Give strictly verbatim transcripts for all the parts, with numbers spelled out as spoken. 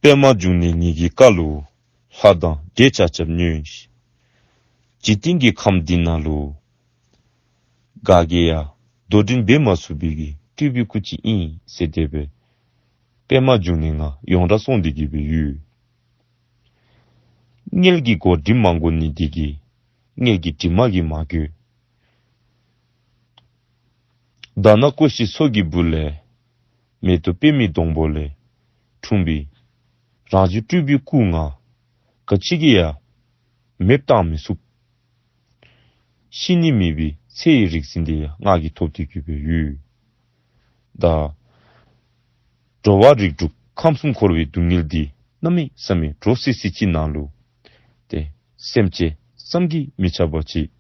པདྨ་འབྱུང་གནས་ངེ་གི་བཀའ་ལུ་ལྷ་དང་འདྲེ་ཆ་ཁྱབ་ཉོན་ཤིག། འཇིག་རྟེན་གྱི་ཁམས་འདི་ནང་ལུ་ག་གིས་ཡང་དོ་འགྲན་འབད་མ་ཚུགས་པའི་གི་སྤྲུལ་པའི་སྐུ་ཅིག་ཨིན་ཟེར་དེ་སྦེ་པདྨ་འབྱུང་གནས་ང་ཡོངས་གྲགས་སོང་སྟེ་གི་སྦེ་ཡོད། མངལ་གྱི་སྒོ་འགྲིམ་མ་དགོ་ནི་འདི་གིས་མངལ་གྱི་དྲི་མ་གིས་མ་གོས། དྷ་ན་ཀོ་ཤའི་མཚོ་གི་སྦུག་ལས་མེ་ཏོག་པདྨའི་སྡོང་པོ་ལས་འཁྲུངས་པའི་རང་བྱུང་སྤྲུལ་པའི་སྐུ་ང་ག་ཅི་གིས་ཡང་མེདཔ་བཏང་མི་ཚུགས། ཤི་ནི་མེད་པའི་ཚེ་ཡི་རིག་འཛིན་འདི་ཡང་ང་གིས་ཐོབ་སྟེ་གི་སྦེ་ཡོད། ད་འགྲོ་བ་རིགས་དྲུག་ཁམས་གསུམ་འཁོར་བའི་སྡུག་བསྔལ་འདི་གནམ་མེད་ས་མེད་འདྲོག་སི་སི་ཅིག་ནང་ལུ་ཏེ་སེམས་ཅན་བསམ་གྱིས་མི་ཁྱབ་པ་ཅིག་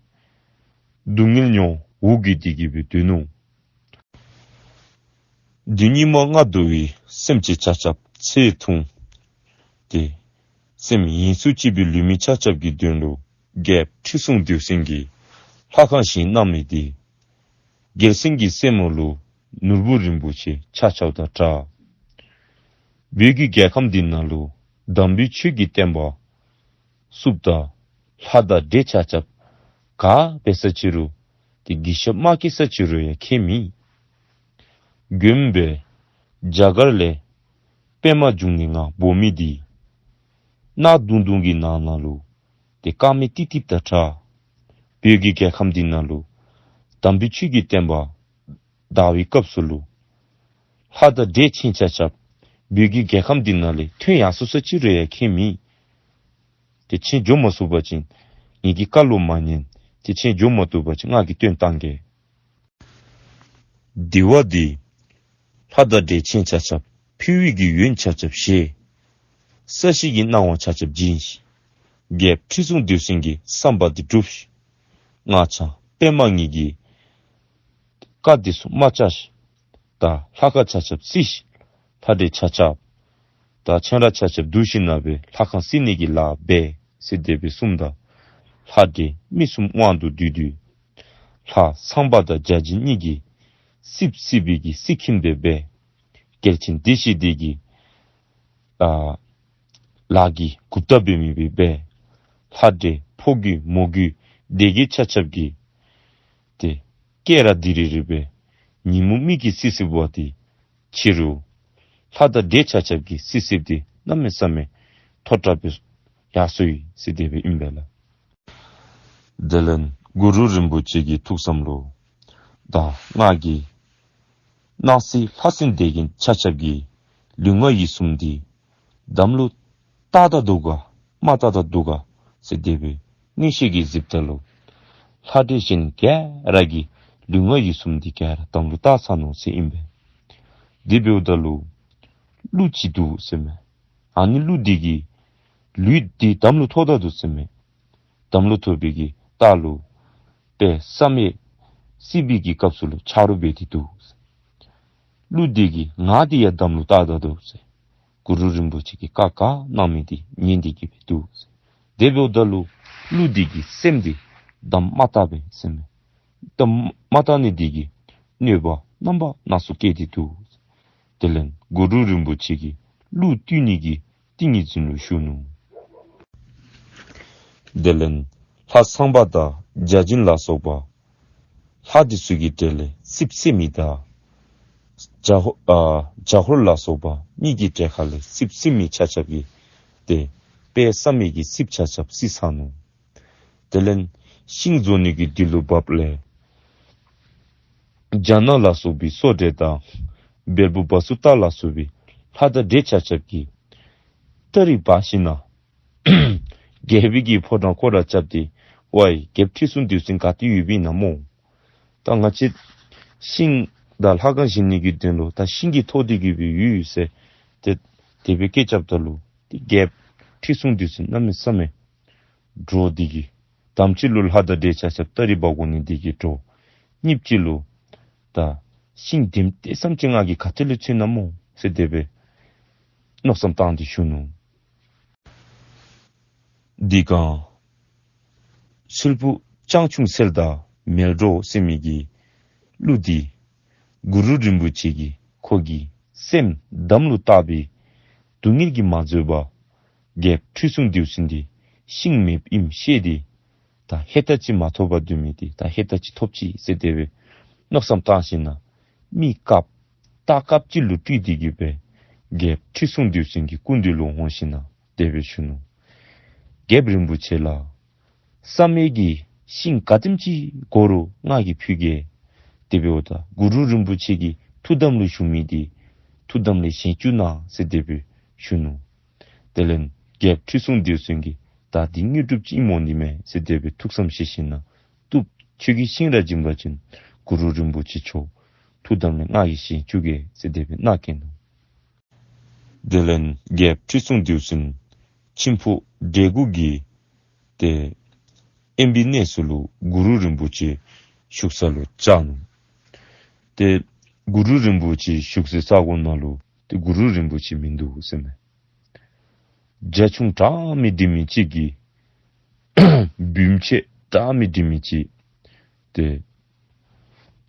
སྡུག་བསྔལ་མྱོང་འུ་སྡུག་སྟེ་གི་སྦེ་སྡོད་ནུག། དུས་སྙིགས་མ་ལྔ་བདོ་བའི་སེམས་ཅན་ཆ་ཁྱབ་ཚེ་ཐུང་སྟེ་སེམས་ཡིད་སུན་འབྱིན་པའི་ལུས་མི་ཆ་ཁྱབ་ཀྱི་དོན་ལུ་རྒྱལཔོ་ཁྲི་སྲོང་ལྡེའུ་བཙན་གྱིས་ལྷ་ཁང་བཞེངས་གནང་མི་འདི་རྒྱལ་མཚན་གྱི་སྲས་མོ་ལུ་ནོར་བུ་རིན་པོ་ཆེ་ཆ་ཁྱབ་དང་འདྲ། བོད་ཀྱི་རྒྱལ་ཁམས་འདི་ནང་ལུ་དམ་པའི་ཆོས་ཀྱི་བསྟན་པ་བཙུགསཔ་ད་ལྷ་དང་འདྲེ་ཆ་ཁྱབ་ག་འབད་ས་ཅི་རུང་ཏེ་གུས་ཞབས་མ་བསྐྱེད་ས་ཅི་རུང་ཡང་ཁྱད་མེད། དགོན་པའི་རྒྱ་གར་ལས་པདྨ་འབྱུང་གནས་ང་འབོ་མི་འདི་གནག་དུང་དུང་གི་ནང་ན་ལུ་ཏེ་དཀར་མེ་ཏིག་ཏིག་དང་འདྲ། བོད་ཀྱི་རྒྱལ་ཁམས་འདི་ནང་ལུ་དམ་པའི་ཆོས་ཀྱི་བསྟན་པ་དར་བའི་སྐབས་སུ་ལུ་ལྷ་དང་འདྲེ་ཁྱེད་ཆ་ཁྱབ་བོད་ཀྱི་རྒྱལ་ཁམས་འདི་ནང་ལས་ཐོན་ཡར་སོང་ས་ཅི་རུང་ཡང་ཁྱད་མེད། ཏེ་ཁྱེད་འགྱོ་མ་ཚུགས་པ་ཅིན་ངེ་གི་བཀའ་ལུ་མ་ཉན། ཏེ་ཁྱེད་འགྱོ་མ་བཏུབ་པ་ཅིན་ང་གིས་བཏོན་བཏང་གེ། དེ་བ་འདི་ལྷ་དང་འདྲེ་ཁྱེད་ཆ་ཁྱབ་ཕུལ་བའི་གི་ཡོན་ཆ་ཁྱབ་བཞེས། ས་གཞི་གི་གནང་བ་ཆ་ཁྱབ་བྱིན་ཤིག། རྒྱལཔོ་ཁྲི་སྲོང་ལྡེའུ་བཙན་གྱི་བསམ་པ་འདི་འགྲུབ་ཤིག། སྔགས་འཆང་པདྨ་ངེ་གི་བཀའ་འདི་ཚུ་མ་བཅག་ཤིག། ད་ལྷ་ཁང་ཆ་ཁྱབ་བརྩིགས་ཤིག། ལྷ་འདྲེ་ཆ་ཁྱབ་ད་ཁྱེད་ར་ཆ་ཁྱབ་འདུ་ཤིང་ནང་སྦེ་ལྷ་ཁང་བརྩིགས་ནི་གི་ལཱ་འབད་ཟེར་དེ་སྦེ་གསུངམ་ད་ལྷ་འདྲེ་མི་གསུམ་དབང་དུ་བསྡུས་ཏེ་ལྷ་ཚངས་པ་དང་བརྒྱ་བྱིན་གཉིས་ཀྱིས་རྩིགཔ་རྩིག་པའི་གི་རྩིག་ཁྱིམ་འདི་སྦེ་རྒྱལ་ཆེན་སྡེ་བཞི་འདི་གི་ཨ་ལཱ་གི་རྐུབ་སྟེགས་འབད་མི་སྦེ་སྦེ་ལྷ་འདྲེ་ཕོ་རྒོད་མོ་རྒོད་སྡེ་བརྒྱད་ཆ་ཁྱབ་ཀྱིས་ཏེ་སྐད་ར་དི་རི་རི་སྦེ་ཉིན་མོ་མི་གིས་རྩིག་རྩིགཔ་འབད་དེ་ཕྱི་རུ་ལྷ་དང་འདྲེ་ཆ་ཁྱབ་ཀྱིས་རྩིག་རྩིགཔ་འདི་གནམ་མེད་ས་མེད་མཐོ་དྲགས་སྦེ་ཡར་སོང་ཡི་ཟེར་དེ་སྦེ་ཨིན་པས་ལགས། དེ་ལས་གུ་རུ་རིན་པོ་ཆེ་གི་ཐུགས་བསམ་ལུ་ད་ང་གིས་སྣང་སྲིད་ལྷ་སྲིན་སྡེ་བརྒྱད་ཆ་ཁྱབ་ཀྱི་ལུས་ངག་ཡིད་གསུམ་འདི་དམ་ལུ་བཏགས་ད་འདུག་ག་མ་བཏགས་ད་འདུག་ག་ཟེར་དེ་སྦེ་མངོན་ཤེས་ཀྱིས་གཟིགསཔ་ད་ལུ་ལྷ་འདྲེ་གཞན་ག་ར་གི་ལུས་ངག་ཡིད་གསུམ་འདི་ག་ར་དམ་ལུ་བཏགས་ཚར་ནུག་ཟེར་ཨིན་པས། དེ་འབདཝ་ད་ལུ་ཀླུ་ཅིག་འདུག་ཟེར་མས། ཨ་ནི་ཀླུ་འདི་གིས་ལུས་འདི་དམ་ལུ་ཐོབ་ད་འདུག་ཟེར་མས། དམ་ལུ་ཐོབ་པའི་གི་རྟགས་ལུ་དཔལ་བསམ་ཡས་སྲིད་པའི་གི་སྐབས་སུ་ལུ་ཆ་རོགས་འབད་དེ་འདུག། ཀླུ་འདི་གིས་ང་འདི་ཡང་དམ་ལུ་བཏགས་ད་འདུག་ཟེར་གུ་རུ་རིན་པོ་ཆེ་གིས་བཀའ་ག་གནང་མི་འདི་ཉན་ཏེ་གི་སྦེ་འདུག་ཟེར། དེ་འབདཝ་ད་ལུ་ཀླུ་འདི་གི་སེམས་འདི་དམ་མ་བཏགས་པས་ཟེར་མས། དམ་མ་བཏགས་ནི་འདི་གིས་གནོད་པ་རྣམ་པ་སྣ་ཚོགས་བཀལ་ཏེ་འདུག། དེ་ལས་གུ་རུ་རིན་པོ་ཆེ་གིས་ཀླུ་བཏུལ་ནི་གི་ཏིང་ངེ་འཛིན་ལུ་ཞུགས་ནུག། དེ་ལས་ལྷ་ཚངས་པ་དང་བརྒྱ་བྱིན་ལ་སོགས་པ་ལྷ་འདི་ཚུ་གི་གྲལ་ལས་རྩིགཔ་རྩིག་མི་དང་བྱ་ཧོར་ཨ་བྱ་ཧོར་ལ་སོགས་པ་མི་གི་གྲལ་ཁ་ལས་རྩིགཔ་རྩིག་མི་ཆ་ཁྱབ་ཀྱིས་ཏེ་དཔལ་བསམ་ཡས་ཀྱི་རྩིགཔ་ཆ་ཁྱབ་རྩིག་ཚར་ནུག། དེ་ལས་ཤིང་བཟོ་ནི་གི་དུས་ལུ་བབ་ལས་རྒྱ་ནག་ལ་སོགས་པའི་སོ་འདྲེ་དང་བལ་པོ་བ་སུ་ཏ་ལ་སོགས་པའི་ལྷ་དང་འདྲེ་ཆ་ཁྱབ་ཀྱིས་སྟ་རེ་འབག་ཞིནམ་ལས་རྒྱལ་པོའི་གི་ཕོ་བྲང་ཁོ་ར་རྐྱབ་སྟེ་ཝའི་རྒྱལཔོ་ཁྲི་སྲོང་ལྡེའུ་བཙན་ག་ཏེ་ཡོདཔ་ཨིན་ན་སྨོ། ད་ང་བཅས་ཤིང་དང་ལྷ་ཁང་བཞེངས་ནི་གི་དོན་ལུ་ད་ཤིང་གི་ཐོག་འདི་གི་སྦེ་ཡོད་ཟེར་ཏེ་དེ་སྦེ་སྐད་རྐྱབ་ད་ལུ་ཏེ་རྒྱལཔོ་ཁྲི་སྲོང་ལྡེའུ་བཙན་གནམ་མེད་ས་མེད་འདྲོགས་ཏེ་གི་དང་པ་ཅིག་ལུ་ལྷ་དང་འདྲེ་ཆ་ཁྱབ་སྟ་རེ་འབག་དགོ་ནི་འདི་གིས་འདྲོགས། གཉིས་པ་ཅིག་ལུ་ད་ཤིང་ལྡེམ་ལྡེ་ཙམ་ཅིག་ང་གིས་ག་ཏེ་ལུ་འཚོལ་ན་སྨོ་ཟེར་དེ་སྦེ་མནོ་བསམ་བཏང་སྟེ་བཞུགས་ནུག། དེ་སྒང་ཚུལ་ཕུག་སྤྱང་ཆུང་སེལ་དང་མལ་གྲོ་ཟེར་མི་གི་ཀླུ་འདི་གུ་རུ་རིན་པོ་ཆེ་གིས་ཁོ་གི་སེམས་དམ་ལུ་བཏགས་པའི་ སྡུག་བསྔལ་གྱིས་མ་བཟོད་པར་རྒྱལཔོ་ཁྲི་སྲོང་ལྡེའུ་བཙན་འདི་ཤིང་མེདཔ་ཨིནམ་ཤེས་ཏེ་ད་ཧེ་ཏ་ཅིག་མ་ཐོབ་པར་སྡོད་མི་འདི་ད་ཧེ་ཏ་ཅིག་ཐོབ་ཅི་ཟེར་དེ་སྦེ་མནོ་བསམ་བཏང་ཞིནམ་ལས་མི་དཀརཔོ་རྟ་དཀརཔོ་ཅིག་ལུ་སྤྲུལ་ཏེ་གི་སྦེ་རྒྱལཔོ་ཁྲི་སྲོང་ལྡེའུ་བཙན་གྱི་སྐུ་མདུན་ལུ་འོང་ཞིནམ་ལས་དེ་སྦེ་ཞུ་ནུག། རྒྱལཔོ་རིན་པོ་ཆེ་ལགས། བསམ་ཡས་ཀྱི་ཤིང་ག་དེམ་ཅིག་དགོ་རུང་ང་གིས་ཕུལ་གེ། དེ་འབདཝ་ད་གུ་རུ་རིན་པོ་ཆེ་གི་ཐུགས་དམ་ལུ་བཞུགས་མི་འདི་ཐུགས་དམ་ལས་བཞེངས་བཅུག་གནང་ཟེར་དེ་སྦེ་ཞུ་ནུག། དེ་ལས་རྒྱལཔོ་ཁྲི་སྲོང་ལྡེའུ་བཙན་གྱིས་ད་འདི་དངོས་གྲུབ་ཅིག་ཨིནམ་འོང་ནི་མས་ཟེར་དེ་སྦེ་ཐུགས་བསམ་བཞེས་ཞིནམ་ལས་བཏུབ། ཁྱོད་ཀྱིས་ཤིང་ར་བྱིན་པ་ཅིན་གུ་རུ་རིན་པོ་ཆེ་མཆོག་ཐུགས་དམ་ལས་ང་གིས་བཞེངས་བཅུག་གེ་ཟེར་དེ་སྦེ་མནའ་བསྐྱལ་ནུག། དེ་ལས་རྒྱལཔོ་ཁྲི་སྲོང་ལྡེའུ་བཙན་མཆིམས་ཕུ་འབྲས་སྤུངས་ཀྱི་ཏེ་དབེན་པའི་གནས་སུ་ལུ་གུ་རུ་རིན་པོ་ཆེ་བཞུགས་ས་ལུ་བཅར་ནུག། ཏེ་གུ་རུ་རིན་པོ་ཆེ་བཞུགས་སའི་ས་གོ་ནང་ལུ་ཏེ་གུ་རུ་རིན་པོ་ཆེ་མིན་འདུག་ཟེར་མས། རྒྱ་ཁྱུང་འདྲ་མི་འདྲ་མི་ཅིག་གིས་བུམོ་ཆེ་འདྲ་མི་འདྲ་མི་ཅིག་ཏེ་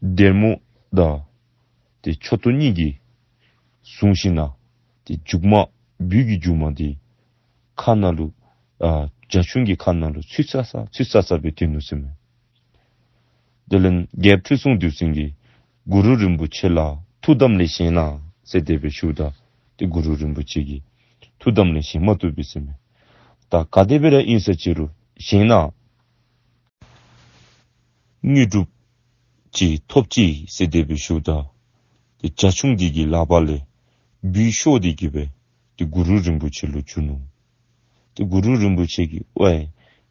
སྡེར་མོ་དང་ཏེ་མཆུ་ཏོ་གཉིས་ཀྱིས་བཟུང་ཞིནམ་ལས་ཏེ་མཇུག་མ་སྦུལ་གྱི་མཇུག་མ་འདི་ཁ་ནང་ལུ་ཨ་རྒྱ་ཁྱུང་གི་ཁ་ནང་ལུ་ཚུད་ས་ས་ཚུད་ས་ས་སྦེ་སྡོད་ནུག་ཟེར་མས། དེ་ལས་རྒྱལཔོ་ཁྲི་སྲོང་ལྡེའུ་བཙན་གྱིས་གུ་རུ་རིན་པོ་ཆེ་ལགས་ཐུགས་དམ་ལས་བཞེངས་གནང་ཟེར་དེ་སྦེ་ཞུཝ་ད་ཏེ་གུ་རུ་རིན་པོ་ཆེ་གིས་ཐུགས་དམ་ལས་བཞེངས་མ་བཏུབ་པས་ཟེར་མས། ད་ག་དེ་སྦེ་ར་ཨིན་ས་ཅི་རུང་བཞེངས་གནང་། དངོས་གྲུབ་ཅིག་ཐོབ་ཅི་ཟེར་དེ་སྦེ་ཞུཝ་ད་ཏེ་རྒྱ་ཁྱུང་འདི་གི་ལག་པ་ལས་སྦུལ་ཤོར་ཏེ་གི་སྦེ་ཏེ་གུ་རུ་རིན་པོ་ཆེ་ལུ་བྱུང་ནུག། ཏེ་གུ་རུ་རིན་པོ་ཆེ་གིས་ཝའི་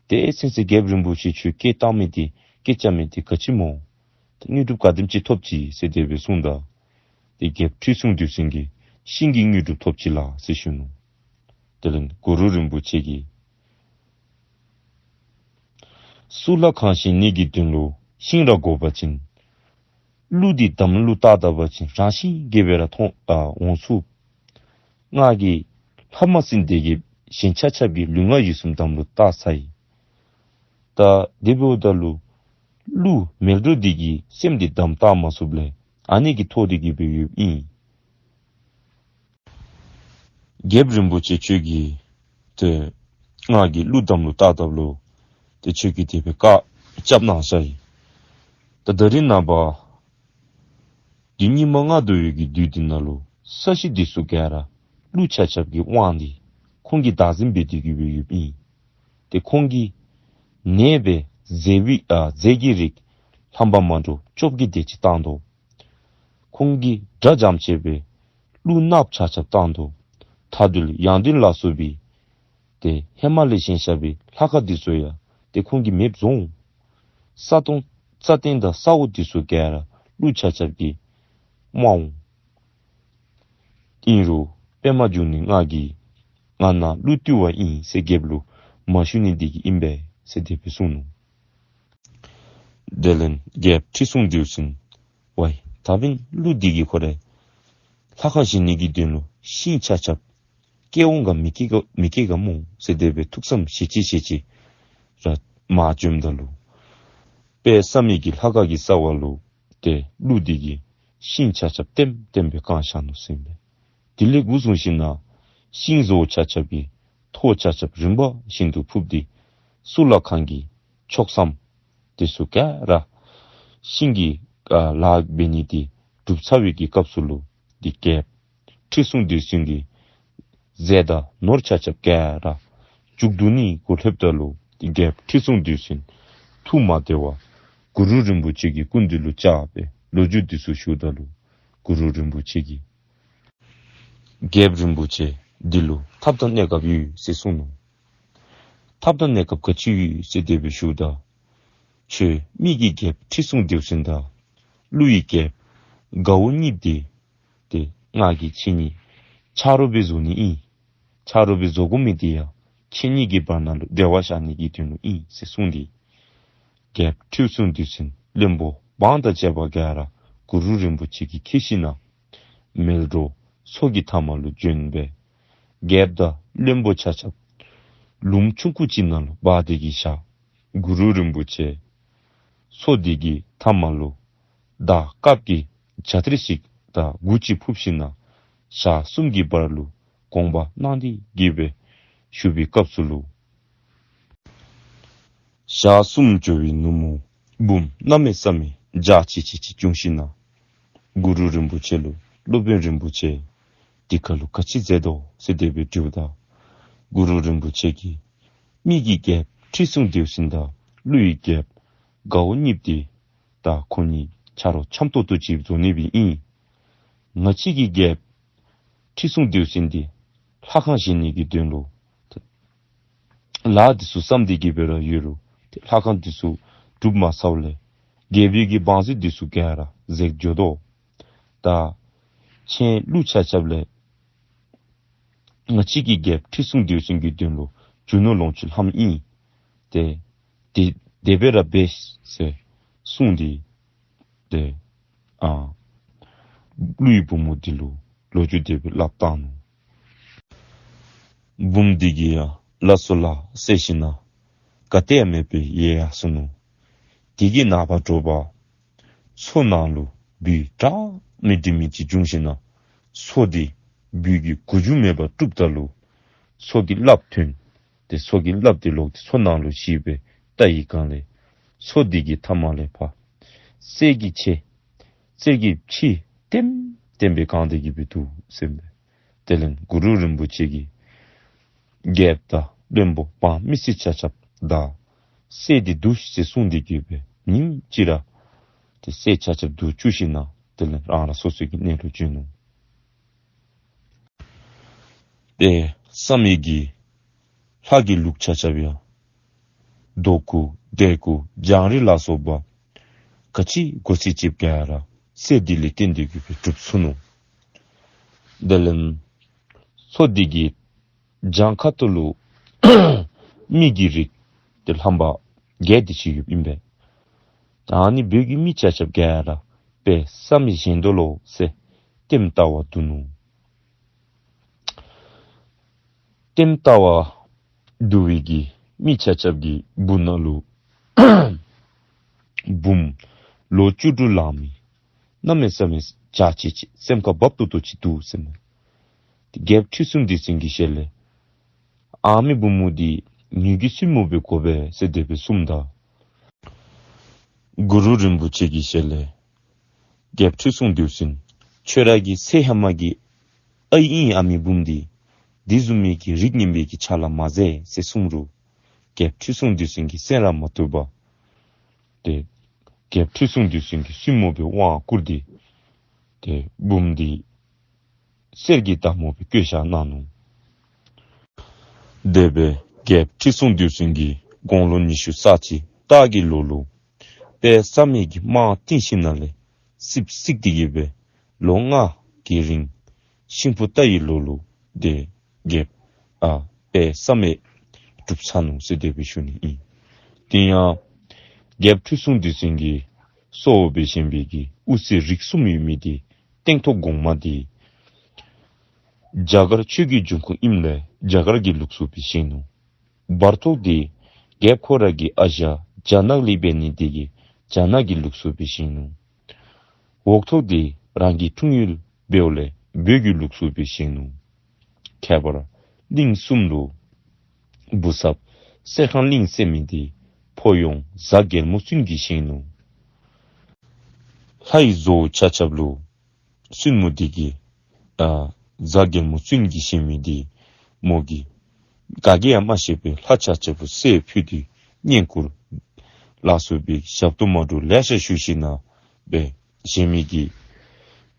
ཏེ་ཚུན་ཚོད་རྒྱལཔོ་རིན་པོ་ཆེ་ཁྱོད་སྐད་བཏང་མི་འདི་སྐད་རྐྱབ་མི་འདི་ག་ཅི་སྨོ། ཏེ་དངོས་གྲུབ་ག་དེམ་ཅིག་ཐོབ་ཅི་ཟེར་དེ་སྦེ་གསུངམ་ད་ཏེ་རྒྱལཔོ་ཁྲི་སྲོང་ལྡེའུ་བཙན་གྱིས་ཤིང་གི་དངོས་གྲུབ་ཐོབ་ཅི་ལགས་ཟེར་ཞུ་ནུག། དེ་ལས་གུ་རུ་རིན་པོ་ཆེ་གིས་གཙུག་ལག་ཁང་བཞེངས་ནི་གི་དོན་ལུ་ཤིང་ར་དགོ་པ་ཅིན་ཀླུ་འདི་འདམ་ལུ་བཏགས་ད་པ་ཅིན་རང་བཞིན་གྱིས་སྦེ་ར་མཐོང་ཨ་འོང་ཚུགས། ང་གིས་ལྷ་མ་སྲིན་སྡེ་བརྒྱད་གཞན་ཆ་ཁྱབ་ཀྱི་ལུས་ངག་ཡིད་གསུམ་འདམ་ལུ་བཏགས་ཚར་ཡི། ད་དེ་འབདཝ་ད་ལུ་ཀླུ་མལ་གྲོ་འདི་གི་སེམས་འདི་འདམ་བཏགས་མ་ཚུགསཔ་ལས་ཨ་ནི་གི་ཐོག་འདི་གི་སྦེ་ཡོདཔ་ཨིན། རྒྱལཔོ་རིན་པོ་ཆེ་ཁྱོད་ཀྱིས་ཏེ་ང་གིས་ཀླུ་འདམ་ལུ་བཏགས་བཏགསཔ་ལུ་ཏེ་ཁྱོད་ཀྱིས་དེ་སྦེ་བཀའ་རྐྱབ་གནང་ས་ཨིན། ད་ད་རིས་ནངས་པ་འདི་ཉིན་མ་ང་སྡོད་པའི་གི་དུས་འདི་ནང་ལུ་ས་གཞི་འདི་ཚུ་ག་ར་ཀླུ་ཆ་ཁྱབ་ཀྱི་དབང་འདི་ཁོང་གིས་བདག་འཛིན་འབད་དེ་གི་སྦེ་ཡོདཔ་ཨིན། ཏེ་ཁོང་གིས་ནད་སྦེ་རྫས་པའི་ཨ་རྫས་ཀྱི་རིགས་ལྷམ་པ་མ་འདྲཝ་བཅོ་བརྒྱད་དེ་ཅིག་བཏང་དོ། ཁོང་གིས་དགྲ་འཇོམས་བྱེད་པའི་ཀླུ་ནགཔོ་ཆ་ཁྱབ་བཏང་དོ། མཐའ་འདུལ་ཡང་འདུལ་ལ་སོགས་པའི་ཏེ་ཧེ་མ་ལས་བཞེངས་བཞག་པའི་ལྷ་ཁང་འདི་ཚུ་ཡང་ཏེ་ཁོང་གིས་མེདཔ་བཟོ་འོང་། ས་སྟོང་ས་སྟེང་དང་ས་འོག་འདི་ཚུ་ག་ར་ཀླུ་ཆ་ཁྱབ་ཀྱིས་དམའ་འོང་། ཨིན་རུང་པདྨ་འབྱུང་གནས་ང་གིས་ང་ནཱ་ཀླུ་བཏུལ་བ་ཨིན་ཟེར་རྒྱལཔོ་ལུ་མ་ཞུ་ནི་འདི་གིས་ཨིན་པས་ཟེར་དེ་སྦེ་གསུངས་ནུག། དེ་ལས་རྒྱལཔོ་ཁྲི་སྲོང་ལྡེའུ་བཙན་ཝའི་ད་འབདན་ཀླུ་འདི་གིས་ཁོ་རའི་ལྷ་ཁང་བཞེངས་ནི་གི་དོན་ལུ་ཤིང་ཆ་ཁྱབ་བསྐྱལ་འོང་ག་མི་བསྐྱལ་ག་མི་བསྐྱལ་ག་སྨོ་ཟེར་དེ་སྦེ་ཐུགས་བསམ་བཞེས་ཅི་བཞེས་ཅི་ར་མར་བྱོནམ་ད་ལུ་དཔལ་བསམ་ཡས་ཀྱི་ལྷ་ཁང་གི་རྩ་བ་ལུ་ཏེ་ཀླུ་འདི་གིས་ཤིང་ཆ་ཁྱབ་ལྟེམ་ལྟེམ་སྦེ་བཀང་བཞག་ནུག་ཟེར་ཨིན་པས། དེ་ལས་འགོ་བཟུང་ཞིནམ་ལས་ཤིང་བཟོ་ཆ་ཁྱབ་ཀྱི་ཐོག་ཆ་ཁྱབ་རིམ་པ་བཞིན་དུ་ཕུབ་སྟེ་གཙུག་ལག་ཁང་གི་ཕྱོགས་མཚམས་འདི་ཚུ་ག་ར་ཤིང་གི་ཨ་ལཱ་འབད་ནི་འདི་གྲུབ་ཚར་བའི་གི་སྐབས་སུ་ལུ་འདི་རྒྱལཔོ་ཁྲི་སྲོང་ལྡེའུ་བཙན་གྱི་རྫས་དང་ནོར་ཆ་ཁྱབ་ག་ར་མཇུག་བསྡུ་ནི་འགོ་ལྷོདཔ་ད་ལུ་འདི་རྒྱལཔོ་ཁྲི་སྲོང་ལྡེའུ་བཙན་ཐུགས་མ་བདེ་བར་གུ་རུ་རིན་པོ་ཆེ་གི་སྐུ་མདུན་ལུ་བཅར་སྦེ་ལོ་རྒྱུས་འདི་ཚུ་ཞུཝ་ད་ལུ་གུ་རུ་རིན་པོ་ཆེ་གིས་རྒྱལཔོ་རིན་པོ་ཆེ་འདི་ལུ་ཐབས་དང་གནས་སྐབས་ཡོད་ཟེར་གསུངས་ནུག། ཐབས་དང་གནས་སྐབས་ག་ཅི་ཡོད་ཟེར་དེ་སྦེ་ཞུཝ་ད་ཁྱོད་མི་གི་རྒྱལཔོ་ཁྲི་སྲོང་ལྡེའུ་བཙན་དང་ཀླུ་ཡི་རྒྱལཔོ་དགའ་བོ་གཉིས་འདི་ཏེ་ང་གིས་ཁྱེད་གཉིས་ཆ་རོགས་སྦེ་བཟོ་ནི་ཨིན། ཆ་རོགས་སྦེ་བཟོ་དགོ་མི་འདི་ཡང་ཁྱེད་གཉིས་ཀྱི་བར་ན་ལུ་འབྲེལ་བ་བཞག་ནི་གི་དོན་ལུ་ཨིན་ཟེར་གསུངས་ཏེ་རྒྱལཔོ་ཁྲི་སྲོང་ལྡེའུ་བཙན་བློན་པོ་འབངས་དང་བཅས་པ་ག་ར་གུ་རུ་རིན་པོ་ཆེ་གིས་འཁྱིད་ཞིནམ་ལས་མལ་གྲོ་མཚོ་གི་མཐའ་མ་ལུ་བྱོན་སྦེ་རྒྱལཔོ་དང་བློན་པོ་ཆ་ཁྱབ་ལུངམ་ཆུང་ཀུ་ཅིག་ནང་ལུ་སྦ་སྟེ་གི་བཞག། གུ་རུ་རིན་པོ་ཆེ་མཚོ་འདི་གི་མཐའ་མ་ལུ་མདའ་དཀརཔོ་གི་ཇ་ཏེར་ཞིག་དང་མགུ་ཅིག་ཕུབ་ཞིནམ་ལས་ཞག་གསུམ་གྱི་བར་ལུ་ དགོངས་པ་གནང་སྟེ་གི་སྦེ་བཞུགས་པའི་སྐབས་སུ་ལུ། ཞག་གསུམ་འགྱོ་བའི་ནུབ་མོ་འབུམ་གནམ་མེད་ས་མེད་འཇའ་ཆི་ཆི་ཅིག་བྱུང་ཞིནམ་ལས། གུ་རུ་རིན་པོ་ཆེ་ལུ་སློབ་དཔོན་རིན་པོ་ཆེ་འདི་ཁ་ལུ་ག་ཅི་མཛད་དོ་ཟེར་དེ་སྦེ་དྲིཝ་ད། གུ་རུ་རིན་པོ་ཆེ་གིས་མི་གི་རྒྱལཔོ་ཁྲི་སྲོང་ལྡེའུ་བཙན་དང་ཀླུ་ཡི་རྒྱལཔོ་དགའ་བོ་གཉིས་འདི་ད་ཁོང་གཉིས་ཆ་རོགས་འཆམ་ཏོག་ཏོ་ཅིག་བཟོ་ནི་སྦེ་ཨིན། ང་བཅས་ཀྱི་རྒྱལཔོ་ཁྲི་སྲོང་ལྡེའུ་བཙན་འདི་ལྷ་ཁང་བཞེངས་ནི་གི་དོན་ལུ་ལཱ་འདི་ཚུ་བསམ་སྟེ་གི་སྦེ་ར་ཡོད་རུང་ཏེ་ལྷ་ཁང་འདི་ཚུ་གྲུབ་མ་ཚརཝ་ལས་རྒྱལ་པོའི་གི་བང་མཛོད་འདི་ཚུ་ག་ར་འཛེགས་འགྱོ་དོ། ད་ཁྱེད་ཀླུ་ཆ་ཁྱབ་ལས་ང་བཅས་ཀྱི་རྒྱལཔོ་ཁྲི་སྲོང་ལྡེའུ་བཙན་གྱི་དོན་ལུ་རྒྱུ་ནོར་ལོངས་སྤྱོད་ལྷངམ་ཨིན། ཏེ་དེ་དེ་སྦེ་ར་འབད་ཟེར་གསུངས་ཏེ། ཏེ་ཨ་ཀླུ་ཡི་བུ་མོ་འདི་ལུ་ལོ་རྒྱུས་དེ་སྦེ་སླབ་བཏང་ནུག། བུམོ་འདི་གིས་ཡང་ལགས་སོ་ལགས་ཟེར་ཞིནམ་ལས་ག་ཏེ་ཡང་མེད་པར་ཡལ་ཡར་སོ་ནུག། དེ་གི་ནངས་པ་དྲོ་པ་མཚོ་ནང་ལུ་སྦུལ་འདྲ་མི་འདྲ་མི་ཅིག་བྱུང་ཞིནམ་ལས་མཚོ་འདི་སྦུལ་གྱི་མགུ་མཇུག་མེད་པར་དཀྲུགཔ་ད་ལུ་མཚོ་གི་རླབས་ཐོན། ཏེ་མཚོ་གི་རླབས་འདི་ལོག་སྟེ་མཚོ་ནང་ལུ་ཞིབ་སྦེ་བལྟ་བའི་སྒང་ལས་མཚོ་འདི་གི་མཐའ་མ་ལས་ཕར་གསེར་གྱི་ཕྱེ་གསེར་གྱི་ཕྱེ་ལྟེམ་ལྟེམ་སྦེ་གང་སྟེ་གི་སྦེ་འདུག་ཟེར་མས། དེ་ལས་གུ་རུ་རིན་པོ་ཆེ་གིས་རྒྱལཔོ་དང་བློན་པོ་འབངས་མི་སེར་ཆ་ཁྱབ་དང་གསེར་འདི་བསྡུ་ཤིག་ཟེར་གསུངས་ཏེ་གི་སྦེ་ཉིནམ་གཅིག་ར་ཏེ་གསེར་ཆ་ཁྱབ་བསྡུ་བཅུག་ཞིནམ་ལས་དེ་ལས་རང་རང་སོ་སོའི་གི་གནས་ལུ་བྱོན་ནུག། ཏེ་བསམ་ཡས་ཀྱི་ལྷ་གི་ལུགས་ཆ་ཁྱབ་ཡང་རྡོ་སྐུ་གདན་སྐུ་བྱང་རིས་ལ་སོགས་པ་ག་ཅི་དགོ་ཚིག་ཅིག་ག་ར་གསེར་འདི་ལས་བརྟེན་ཏེ་གི་སྦེ་གྲུབ་ཚུགས་ནུག། དེ་ལས་མཚོ་འདི་གི་གྱང་ཁ་ཐུག་ལུ་མི་གི་རིགས་ཏེ་ལྷམ་པ་བརྒྱད་དེ་ཅིག་ཡོདཔ་ཨིན་པས། ད་ཨ་ནི་བོད་ཀྱི་མི་ཆ་ཁྱབ་ག་ར་དཔལ་བསམ་ཡས་བཞེངས་དོ་ལོ་ཟེར་ལྟདམོ་བལྟ་བར་འདུག་ནུག། ལྟདམོ་བལྟ་བར་འདུག་པའི་གི་མི་ཆ་ཁྱབ་ཀྱི་སྦུག་ན་ལུ་བུམོ་ལོ་བཅུ་དྲུག་ལང་མི་གནམ་མེད་ས་མེད་འཇའ་ཆི་ཆི་སེམས་ཁར་བབ་ཏོག་ཏོ་ཅིག་འདུག་ཟེར་མས། ཏེ་རྒྱལཔོ་ཁྲི་སྲོང་ལྡེའུ་བཙན་གྱི་ཞལ་ལས་ཨ་མི་བུམོ་འདི་ངེ་གི་བཙུན་མོ་སྦེ་དགོ་པས་ཟེར་དེ་སྦེ་གསུངམ་ད་གུ་རུ་རིན་པོ་ཆེ་གི་ཞལ་ལས་རྒྱལཔོ་ཁྲི་སྲོང་ལྡེའུ་བཙན་ཁྱོད་ར་གི་ཚེ་ཧེ་མ་གི་ཨའི་ཨིན་ཨ་མི་བུམོ་འདི། འདི་བཟུམ་མའི་གི་རིགས་ངན་པའི་གི་ཆ་ལ་མ་མཛད་ཟེར་གསུངས་རུང་རྒྱལཔོ་ཁྲི་སྲོང་ལྡེའུ་བཙན་གྱི་སེམས་ར་མ་བཏུབ་པར་ཏེ་རྒྱལཔོ་ཁྲི་སྲོང་ལྡེའུ་བཙན་གྱི་བཙུན་མོ་སྦེ་དབང་བསྐུར་ཏེ་ཏེ་བུམོ་འདི་གསེར་གྱི་མདའ་མོ་སྦེ་བཀོད་བཞག་གནང་ནུག། དེ་སྦེ་རྒྱལཔོ་ཁྲི་སྲོང་ལྡེའུ་བཙན་གྱི་དགུང་ལོ་ཉི་ཤུ་རྩ་གཅིག་སྟག་གི་ལོ་ལུ་དཔལ་བསམ་ཡས་ཀྱི་དམག་བཏིང་ཞིནམ་ལས་སྲིད་བརྩིགས་ཏེ་གི་སྦེ་ལོ་ལྔ་གི་རིང་ཤིང་ཕུ་རྟ་ཡི་ལོ་ལུ་ཏེ་རྒྱལཔོ་ཨ་དཔལ་བསམ་ཡས་གྲུབ་ཚར་ནུག་ཟེར་དེ་སྦེ་ཞུ་ནི་ཨིན། དེ་ཡང་རྒྱལཔོ་ཁྲི་སྲོང་ལྡེའུ་བཙན་གྱི་སྲོག་སྦེ་བཞེངས་པའི་གི་དབུ་རྩེ་རིགས་གསུམ་ཡོད་མི་འདི་སྟེང་ཐོག་གོང་མ་འདི་རྒྱ་གར་ཆོས་ཀྱི་འབྱུང་ཁུངས་ཨིནམ་ལས་རྒྱ་གར་གྱི་ལུགས་སྲོལ་སྦེ་བཞེངས་ནུག། བར་ཐོག་འདི་རྒྱལཔོ་ཁོ་ར་གི་ཨ་ཞང་རྒྱ་ནག་ལས་འབད་ནི་འདི་གིས་རྒྱ་ནག་གི་ལུགས་སྲོལ་སྦེ་བཞེངས་ནུག། འོག་ཐོག་འདི་རང་གི་འཁྲུངས་ཡུལ་འབདཝ་ལས་བོད་ཀྱི་ལུགས་སྲོལ་སྦེ་བཞེངས་ནུག། ཁྱད་པར་གླིང་གསུམ་ལུ་བུ་ཚབ་གསེར་ཁང་གླིང་ཟེར་མི་འདི་ཕོ་ཡོང་གཟའ་རྒྱལ་མོ་བཙུན་གྱིས་བཞེངས་ནུག། ལྷ་ཡི་བཟོ་བོ་ཆ་ཁྱབ་ལུ་བཙུན་མོ་འདི་གིས་ཨ་གཟའ་རྒྱལ་མོ་བཙུན་གྱིས་བཞེངས་མི་འདི་མོ་གིས་ག་གིས་ཡང་མ་ཤེས་པར་ལྷ་ཆ་ཁྱབ་ལུ་གསེར་ཕུལ་ཏེ་བསྙེན་བཀུར་ལ་སོགས་པའི་ཞབས་ཏོག་མ་འདྲཝ་ལེ་ཤ་ཞུ་ཞིནམ་ལས་བཞེངས་མི་གི་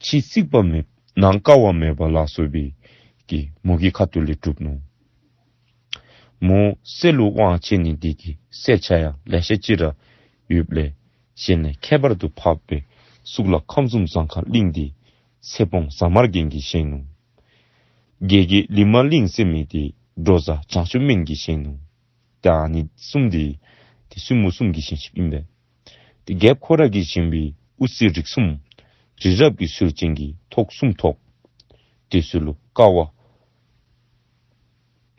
ཕྱི་རྩིག་པ་མེད་ནང་ཀ་བ་མེད་པ་ལ་སོགས་པའི་གི་མོ་གི་ཁ་ཐུག་ལས་གྲུབ་ནུག། མོ་གསེར་ལུ་དབང་ཆེ་ནི་འདི་གིས་གསེར་ཆ་ཡང་ལེ་ཤ་ཅིག་ར་ཡོདཔ་ལས་གཞན་ལས་ཁྱད་པར་དུ་འཕགས་པའི་གཙུག་ལག་ཁམས་གསུམ་ཟངས་དཀར་གླིང་འདི་ཚེ་སྤོང་ཟ་མར་རྒྱན་གྱིས་བཞེངས་ནུག། རྒྱལ་གྱི་ལི་མ་གླིང་ཟེར་མི་འདི་འབྲོ་བཟའ་བྱང་ཆུབ་སྨན་གྱིས་བཞེངས་ནུག། ཏེ་ཨ་ནི་གསུམ་འདི་ཏེ་བཙུན་མོ་གསུམ་གྱིས་བཞེངས་བཞེངསཔ་ཨིན་པས། ཏེ་རྒྱལཔོ་ཁོ་ར་གིས་བཞེངས་པའི་དབུ་རྩེ་རིགས་གསུམ་རི་རབ་ཀྱི་ཚུལ་ཅན་གྱི་ཐོག་གསུམ་ཐོག། དེ་ཚུ་ལུ་ཀ་བ་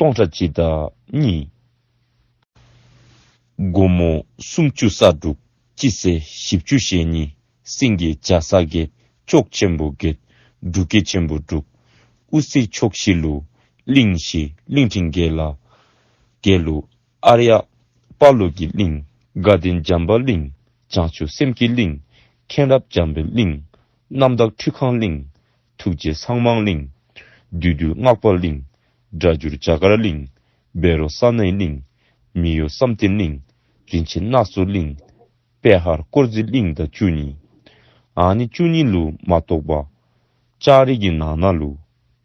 སྟོང་ཕྲག་གཅིག་དང་གཉིས། སྒོ་མོ་སུམ་ཅུ་རྩ་དྲུག། སྤྱི་སེ་བཞི་བཅུ་ཞེ་གཉིས། སེང་གེ་བརྒྱ་རྩ་བརྒྱད། ཕྱོགས་ཆེན་པོ་བརྒྱད། འབྲུག་སྐད་ཆེན་པོ་དྲུག། དབུ་རྩེ་ཕྱོགས་བཞི་ལུ་ གླིང་བཞི་གླིང་ཕྲན་བརྒྱད་ལ་བརྒྱད་ལུ་ཨཱརྱ་དཔའ་བློ་གི་གླིང་། དགའ་ལྡན་འཇམ་པ་གླིང་། བྱང་ཆུབ་སེམས་ཀྱི་གླིང་། མཁྱེན་རབ་འཇམ་པའི་གླིང་། རྣམ་དག་ཁྲུས་ཁང་གླིང་། ཐུགས་རྗེ་ཚངས་མང་གླིང་། བདུད་འདུལ་སྔགས་པ་གླིང་། སྒྲ་བསྒྱུར་རྒྱ་གར་གླིང་། བཻ་རོ་ས་ནའི་གླིང་། མི་གཡོ་བསམ་གཏན་གླིང་། རིན་ཆེན་སྣ་ཚོགས་གླིང་། པེ་ཧར་དཀོར་མཛོད་གླིང་དང་བཅུ་གཉིས། ཨ་ནི་བཅུ་གཉིས་ལུ་མ་གཏོགས་པ་ལྕགས་རི་གི་ནང་ན་ལུ་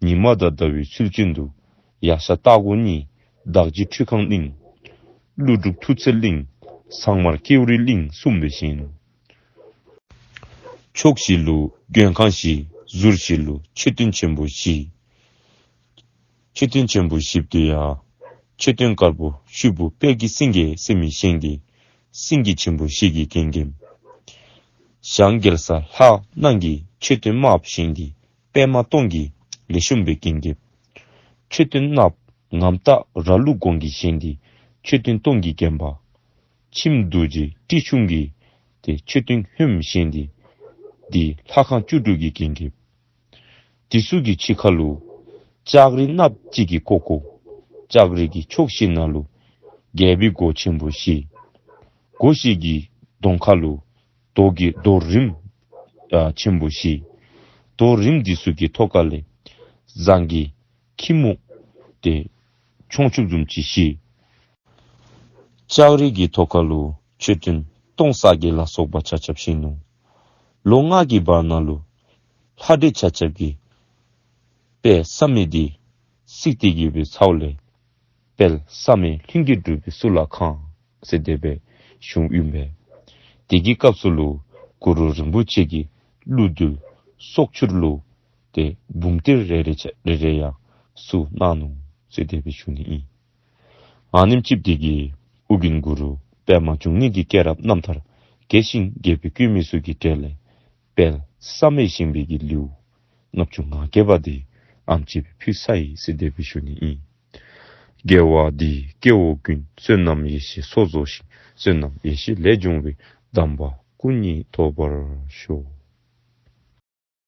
ཉི་མ་དང་ཟླ་བའི་ཚུལ་བཞིན་དུ་ཡ་ཤ་སྟག་གོ་གཉིས། བདག་རྗེ་ཁྲུས་ཁང་གླིང་། ཀླུ་སྒྲུབ་མཐུ་རྩལ་གླིང་། ཟངས་དམར་ཀེའུ་རི་གླིང་གསུམ་སྦེ་བཞེངས་ནུག། ཕྱོགས་བཞི་ལུ་མགོན་ཁང་བཞི། ཟུར་བཞི་ལུ་མཆོད་རྟེན་ཆེན་པོ་བཞི། མཆོད་རྟེན་ཆེན་པོ་བཞི་པོ་དེ་ཡང་མཆོད་རྟེན་དཀར་པོ་ཤུད་པོ་དཔལ་གྱི་སེང་གེ་ཟེར་མི་བཞེངས་ཏེ་སེང་གེ་ཆེན་པོ་བཞི་གིས་འགེངས་འགེངསམ། ཞང་རྒྱལ་ས་ལྷ་ནང་གི་མཆོད་རྟེན་དམརཔོ་བཞེངས་ཏེ་པདྨ་སྟོང་གིས་ལེགས་ཤོམ་སྦེ་འགེངས་འགེངསམ། མཆོད་རྟེན་ནགཔོ་ངམ་སྟག་ར་ལུག་གོང་གིས་བཞེངས་ཏེ་མཆོད་རྟེན་སྟོང་གིས་བརྒྱན་པ། ཁྱིམ་རྡོ་རྗེ་ཏྲི་ཆུང་གིས་ཏེ་མཆོད་རྟེན་ཧོནམ་བཞེངས་ཏེ་འདི་ལྷ་ཁང་བཅུ་དྲུག་གིས་འགེངས་འགེངསམ། དེ་ཚུ་གི་ཕྱི་ཁ་ལུ་ལྕགས་རི་གནགཔོ་ཅིག་གིས་བསྐོར་བསྐོར། ལྕགས་རི་གི་ཕྱོགས་བཞི་ནང་ལུ་རྒྱལ་པོའི་སྒོ་ཆེན་པོ་བཞི། སྒོ་བཞི་གི་གདོང་ཁ་ལུ་རྡོ་གི་རྡོ་རིམ་ཨ་ཆེན་པོ་བཞི། རྡོ་རིམ་དེ་ཚུ་གི་ཐོག་ཁ་ལས་ཟངས་ཀྱི་ཁྱི་མོ་ཏེ་མཆོང་བཅུགཔ་བཟུམ་ཅིག་བཞི། ལྕགས་རི་གི་ཐོག་ཁ་ལུ་མཆོད་རྟེན་སྟོང་རྩ་བརྒྱད་ལ་སོགས་པ་ཆ་ཁྱབ་བཞེངས་ནུག། ལོ་ལྔ་གི་བར་ན་ལུ་ལྷ་འདྲེ་ཆ་ཁྱབ་ཀྱིས་དཔལ་བསམ་ཡས་འདི་བརྩིགས་ཏེ་གི་སྦེ་ཚརཝ་ལས་དཔལ་བསམ་ཡས་ལྷུན་གྱིས་གྲུབ་པའི་གཙུག་ལག་ཁང་ཟེར་དེ་སྦེ་ཞུཝ་ཨིན་པས། དེ་གི་སྐབས་སུ་ལུ་གུ་རུ་རིན་པོ་ཆེ་གིས་ཀླུ་རྡུལ་སྲོག་ཆུར་ལུ་ཏེ་འབུམ་གཏེར་རེ་རེ་ཆ་རེ་རེ་ཡང་བཙུགས་གནང་ནུག་ཟེར་དེ་སྦེ་ཞུ་ནི་ཨིན། ཨ་ནེམ་ཅིག་དེ་གིས་ཨོ་རྒྱན་གུ་རུ་པདྨ་འབྱུང་གནས་ཀྱི་སྐྱེས་རབས་རྣམ་ཐར་རྒྱས་ཤིང་རྒྱས་པའི་བཀོད་མི་ཚུ་གི་གྲས་ལས་དཔལ་བསམ་ཡས་བཞེངས་པའི་གི་ལེའུ་ལྔ་བཅུ་ང་བརྒྱད་པ་དེ་ཨ་ནེམ་ཅིག་སྦེ་ཕུལ་ཚར་ཡི་ཟེར་དེ་སྦེ་ཞུ་ནི་ཨིན། དགེ་བ་འདིས་སྐྱེ་བོ་ཀུན། བསོད་ནམས་ཡེ་ཤེས་ཚོགས་རྫོགས་ཤིང་། བསོད་ནམས་ཡེ་ཤེས་ལས་བྱུང་བའི། དམ་པ་སྐུ་གཉིས་ཐོབ་པར་ཤོག།